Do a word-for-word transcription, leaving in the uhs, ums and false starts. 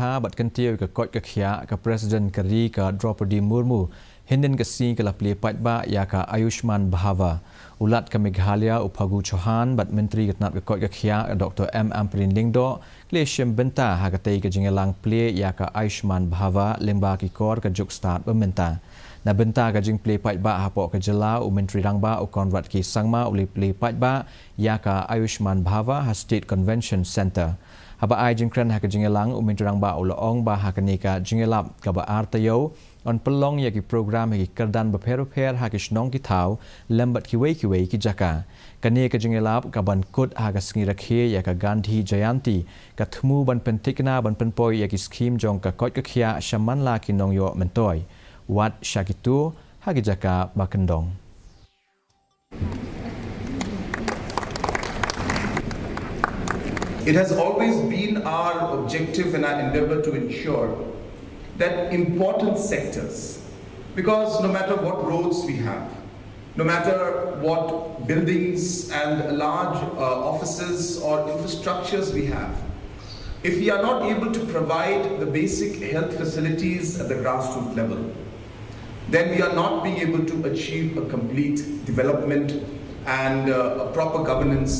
ha bad kyntiew ïa ka koit ka khiah, ka President ka ri ka Droupadi Murmu hynnin ka sngi ka la plie paidbah ïa ka Ayushman Bhava. U Lat ka Meghalaya u Phagu Chauhan bad Myntri ka tnat ka koit ka khiah Doctor M Ampareen Lyngdoh ki la shim bynta ha katei ka jingïalang plie ïa ka Ayushman Bhava lyngba ki kor ka juk stad ba mynta. Na bynta ka jingplie paidbah hapoh ka jylla, u Myntri Rangbah u Conrad K Sangma u la plie paidbah ïa ka Ayushman Bhava ha State Convention Centre. Haba ai jingkren ha ka jingïalang, u Myntri Rangbah u la ong ba ha kane ka jingïalap kaba ar taïew yn pynlong ïa ki program ha ki kyrdan bapher bapher ha ki shnong ki thaw lem bad kiwei kiwei ki jaka. Kane ka jingïalap kaban kut ha ka sngi rakhe ïa ka Gandhi Jayanti ka thmu ban pynthikna ban pynpoi ïa ki skhim jong ka koit ka khiah sha man la ki nongïoh myntoi, wat sha kito ha ki jaka ba kyndong. It has always been our objective and our endeavor to ensure that important sectors, because no matter what roads we have, no matter what buildings and large uh, offices or infrastructures we have, if we are not able to provide the basic health facilities at the grassroots level, then we are not being able to achieve a complete development and uh, a proper governance